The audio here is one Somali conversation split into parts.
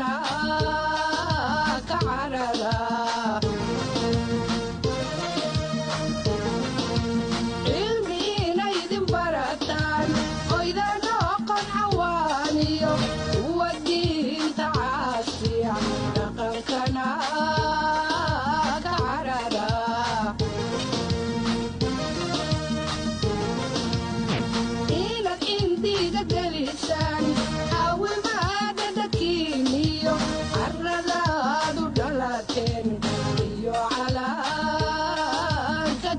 Dhaqankana ka carara. Cilmi inaydin barataan oydan noqon cawaaniyo kuwa diinta caasiya, dhaqankana ka carara. Inaad indiga gelisaan caawimaada dadkiiniyo carradaadu dhalateen iyo calanka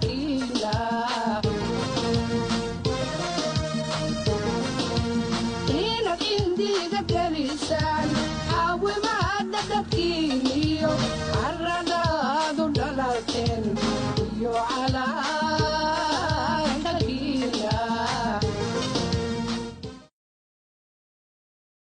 kiina. Inaad indiga gelisaan caawimaada dadkiin